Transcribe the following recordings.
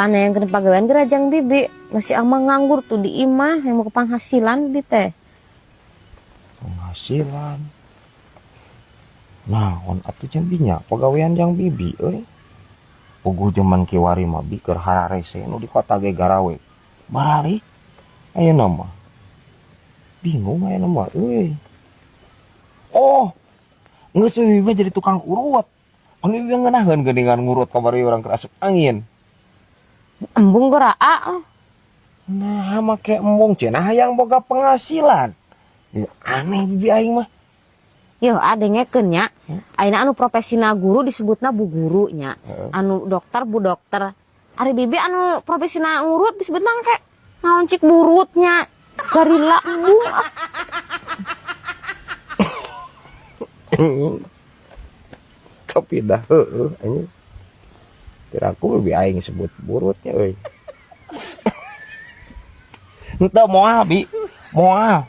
Pane yang kena pagawean gerajang bibi masih ama nganggur tuh di imah yang mau ke penghasilan bi teh. Penghasilan. Naon atuh jeung binya pagawean jang bibi euy. Puguh jaman kiwari mah bi keur hararese nu di kota ge garawe. Baralik ayeuna mah. Bingung ayeuna mah euy. Oh, geus bibi mah jadi tukang urut. Anu bibi ngeunaheun geuningan ngurut kamari urang keur asup angin. Embung geura ah. Nah, make embung cenah hayang boga penghasilan. Ya, aneh bibi aing mah. Yo, adengekeun nya. Ayeuna anu profesina guru disebutna bu guru nya. Anu dokter bu dokter. Ari bibi anu profesina ngurut disebutna kayak naon cik burutnya. Garila embung ah. Tapi dah heueuh anjing. Kira aku bibi aing sebut burutnya euy. Henteu moal bi, moal.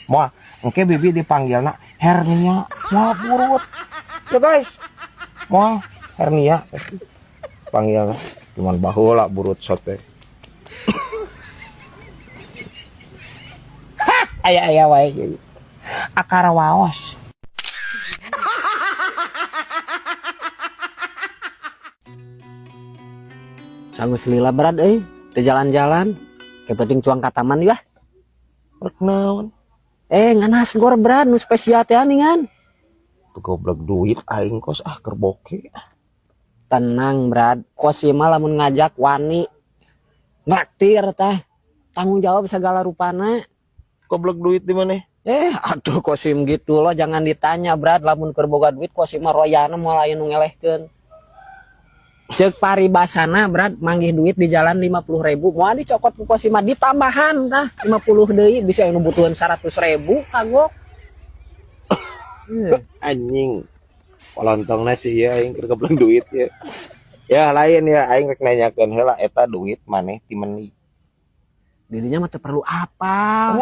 Moal. Engke bibi dipanggilna hernia, moal burut. Ya guys. Moal hernia panggilna. Cuman baheula burut sot teh. Hah, aya-aya wae ieu. Akar waos. Sanggeus lila berat euy, teu jalan-jalan. Ke penting cuang ka taman yah. Rek naon? Nganas gor berat nu spesial teh aningan. Tuh goblok duit aing kos ah keur boke. Tenang berat, kos ieu mah lamun ngajak wani nraktir tah. Tanggung jawab segala rupana. Goblok duit di mana? Atuh kosim gitu loh, jangan ditanya berat lamun keur boga duit kosim mah royana moal aya nu ngelehkeun. Ceuk paribasana berat manggih duit di jalan 50.000 moal dicokot ku kosim mah ditambahan tah 50 deui bisa anu butuhan 100.000 kagok. Anjing. Polontongna sih ya aing keur goblok duit ya. Ya lain ya aing rek nanyakeun heula eta duit maneh ti meuni. Dirinya mah teu perlu apa.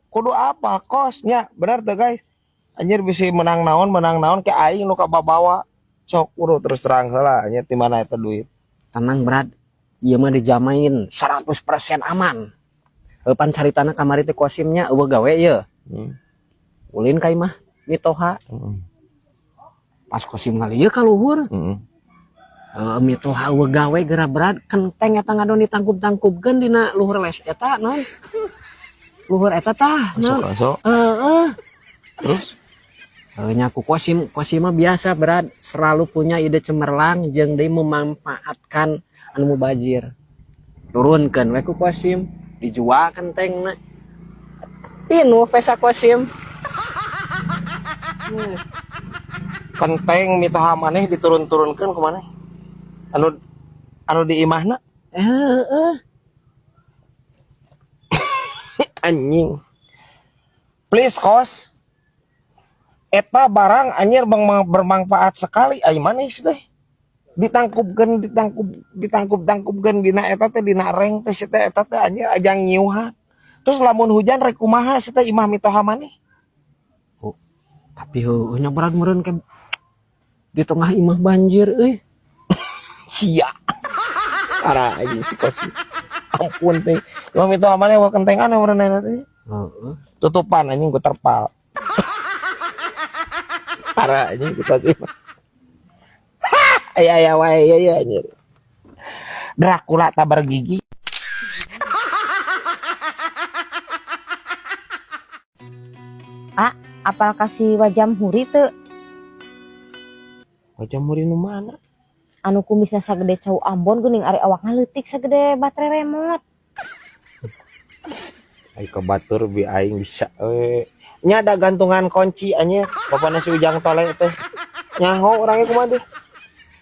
Kudu apa kosnya bener teu guys. Anjir bisi menang naon ke aing nu kababawa. Sok kudu terus terang heula anjir ti mana eta duit. Tenang berat, ieu mah dijamain 100% aman. Pan caritana kamari teh kosimnya eueuh gawe ye. Ulin ka imah mitoha. Pas kosim ngalieu ka luhur. Mitoha eueuh gawe geura berat kenteng eta ngadon ditangkub-tangkubkeun dina luhur les eta naon. Luhur eta tah naon. Masuk, masuk. Heeh. Terus? Nyaku kosim, kosim mah biasa berat selalu punya ide cemerlang jeung deui memanfaatkan anu mubazir. Turunkeun we ku kosim, dijual kentengna. Pinuh pesa kosim. Kenteng mitoha maneh diturun-turunkeun ku maneh? Anu di imahna? Heeh. Anjing. Please kos. Eta barang anjir bermanfaat sekali ai manis teh. Ditangkupkeun, ditangkup, ditangkup-tangkupkeun dina eta teh dina reng teh si teh eta teh anjir ajang nyiuhan. Terus lamun hujan rek kumaha si teh imah mitoha maneh? Oh, tapi heueuh nya berat meureun ke di tengah imah banjir euy. Sia. Parah anjing si kos. Ampun teh. Imah mitoha maneh wa kentengan meureun eta teh. Heeh. Tutupan anjing ku terpal. Parah anjing si kos imah. Aya aya wae ya ya anjir. Dracula tabar gigi. Ah, apal kasih wajam huri teu? Wajam huri nu mana? Anu kumisna sagede cau Ambon geuning ari awakna leutik sagede baterai remote. Ai ka batur bi aing bisa we. Nya ada gantungan kunci anjir, bapana si Ujang Tole teh. Nyaho orangnya kumaha deh.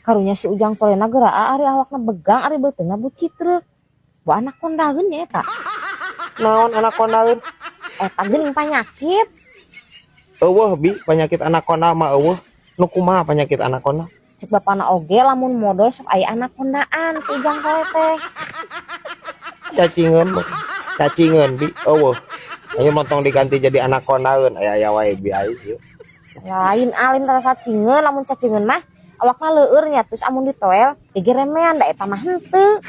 Karunya si Ujang Tole na geura ari awakna begang ari beuteungna bucitreuk. Bu anak kondageun nya eta. Naon anak kondageun? Eta geuning panyakit. Eueuh bi penyakit anakonda mah eueuh. Nu kumaha penyakit anakonda? Cek bapana oge lamun modol sok aya anakondaan si Ujang Tole teh. Cacingeun, cacingeun bi eueuh. Ayo montong diganti jadi anakondaeun aya aya wae bi aing ieu. Lain alin rasa cacingeun lamun cacingeun mah awakna leueur nya terus amun ditoel digeremean da eta mah henteu.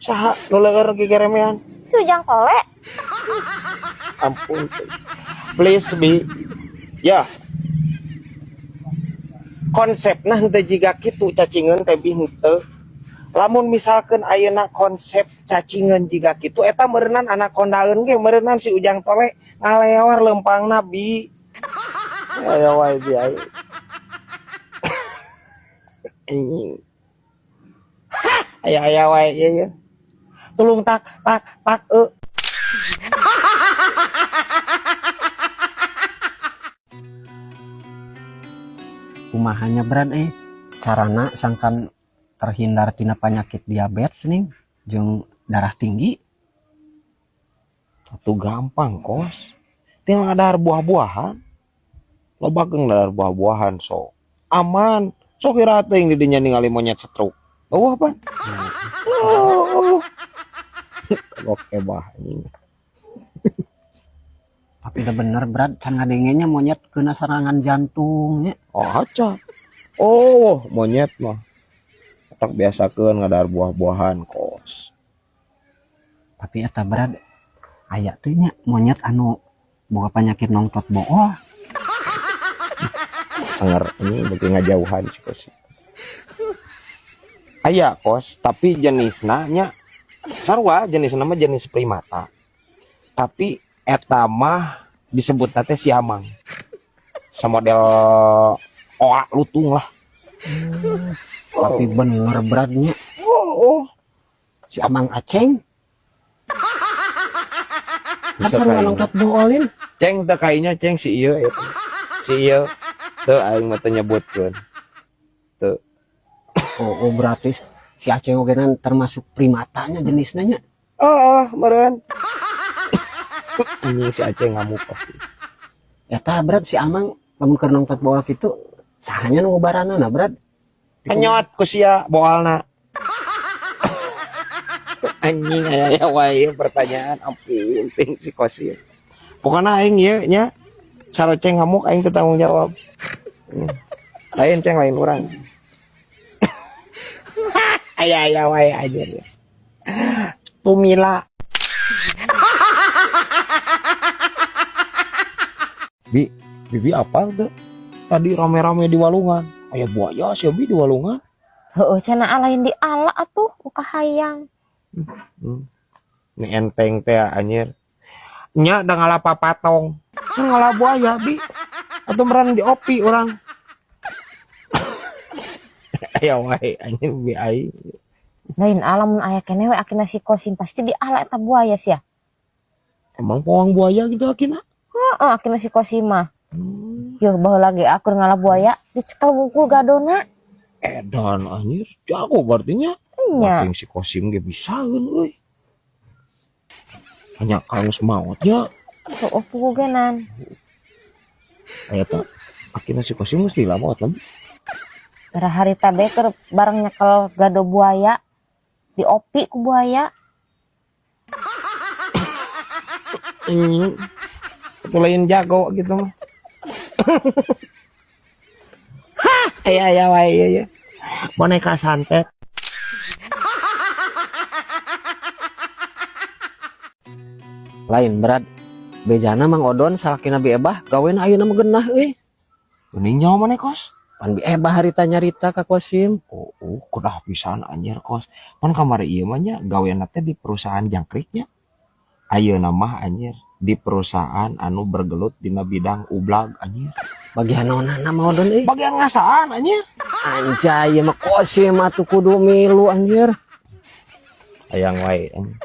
Saha nu leueur gegeremean? Si Ujang Tole. Ampun. Please, Bi. Ya. Konsepna henteu jiga kitu cacingeun teh, Bi, henteu. Lamun misalkan ayeuna konsep cacingeun jiga kitu, eta meureunan anakondaeun ge meureunan si Ujang Tole ngaleor leumpangna, Bi. Aya wae, Bi, aing. Anjing. Aya aya wae ieu ye. Tulung tak tak tak e. Kumahanya, Brad, carana sangkan terhindar tina penyakit diabetes nih jeung darah tinggi? Atuh gampang, Kos. Tinggal dahar buah-buahan. Loba dahar buah-buahan sok. Aman. Sok iraha teuing di dinya ningali monyet stroke. Eueuh pan. Oh. Kagok ebah anjing. Tapi udah bener, Brad, can ngadengenya monyet kena serangan jantung nya. Oh, aca. Oh, monyet mah. Tak biasakeun ngadahar buah-buahan, Kos. Tapi eta, Brad, aya teh nya monyet anu boga penyakit nongtot bool? Anger ini beuki ngajauhan si Kos. Aya, Kos, tapi jenisna nya sarua, jenisna mah jenis primata. Tapi eta mah disebut teh siamang. Semodel oa lutung lah. Tapi bener, Bradnya. Oh. Si Amang Aceng kan Bisa sarua kayaknya. nongtot boolin. Ceng teu kayaknya, Ceng, si ieu eta. Si ieu teu, aing mah teu nyebutkeun. Teu. Oh, berarti si Aceng oge termasuk primatanya jenisnya nya. Oh, meureun. Anjing, si Aceng ngamuk pasti. Eta, Brad, si Amang lamun keur nongtot bool kitu sahanya nu ngubaranana, Brad? Kenyot ku sia boalna. Anjing, aya aya wae pertanyaan, ampun ting si Kosim. Pokoknya aing ieu nya saroceng ngamuk aing teu tanggung jawab. Lain, Ceng, lain urang. Aya aya wae aja. Tumila. Bi, Bibi apa tuh? Tadi rame-rame di walungan. Aya buaya sih, Bi, di walungan. Heeh, cenah lain di ala atuh ku hayang. Ini enteng teh anjir. Nya da ngala papatong. Kan ngala buaya, Bi. Atau meran di opi orang. Aya wae anjir bi aing. Lain ala, mun aya keneh we akina si Kosim pasti di ala eta buaya sia. Emang pawang buaya gitu akina? Heeh, akina si Kosim mah. Yo baheula ge akur ngala buaya dicekel wungkul gadona. Edan anjir, jago berarti nya. Nya. Making si Kosim ge bisaeun euy. Hanya kalau maot nya. Heeh, pugugenan. Aya tah akina si Kosim geus lila maot lah. Gara harita be keur bareng nyekel gado buaya diopi ku buaya. Itu lain jago gitu mah. Hah, aya aya wae ieu ye. Boneka santet. Lain, Brad. Bejana Mang Odon salakina Bi Ebah gawena ayeuna mah genah euy. Geuning nyawa maneh, Kos? Pan Bi Ebah harita nyarita ka Kosim. Oh, kudah pisan anjir, Kos. Pan kamari ieu mah nya gawena teh di perusahaan jangkriknya. Ayeuna mah anjir di perusahaan anu bergelut dina bidang ublag anjir. Bagian naonana Mang Odon euy? Bagian ngasaan anjir. Anjay, ieu mah Kosim atuh kudu milu anjir. Hayang wae anjir.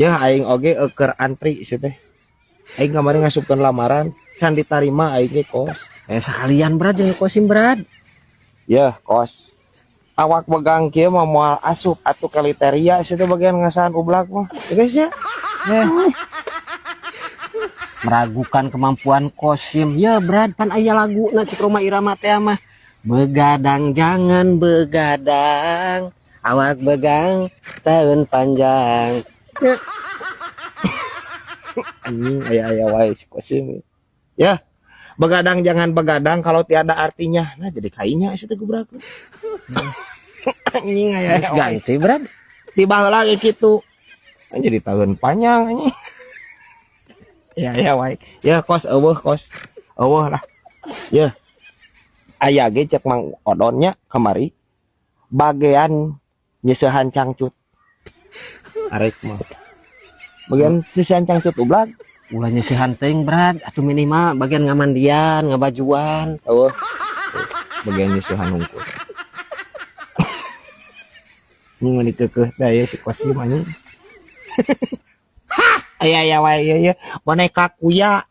Ya aing oge keur antri sih teh. Aing kamari ngasupkeun lamaran, can ditarima aing ge, Kos. Sekalian, Brad, jeung Kosim, Brad. Ya, Kos. Awak begang kieu mah moal asup atuh kriteria sih teh bagian ngasaan ublag mah. Ya guys ya. Meragukan kemampuan Kosim. Ya, Brad, pan aya lagu na cek Rhoma Irama teh mah. Begadang jangan begadang, awak begang tahun panjang. Anjing, aya aya wae si Kosim. Ya, begadang jangan begadang kalau tiada artinya. Nah, jadi kainya sih teh gubrak. Anjing, aya Geus aya wae. ganti, Brad. Tiba lagi gitu. Kan jadi tahun panjang anjing. Ya ya wae. Ya kos euweuh kos. Euweuh lah. Ya. Aya ge cek Mang Odonnya kamari bagian nyeusehan cangcut. Arek mah. Bagian nyeusehan cangcut ublag. Ulah nyeusehan teuing, Brad, atuh minimal bagian ngamandian, ngabajuan. Euweuh. Bagian nyeusehan hungkul. Ini mah dikeukeuh teh ya si Kosim anjing. Aya aya wae ieu, ieu boneka kuya.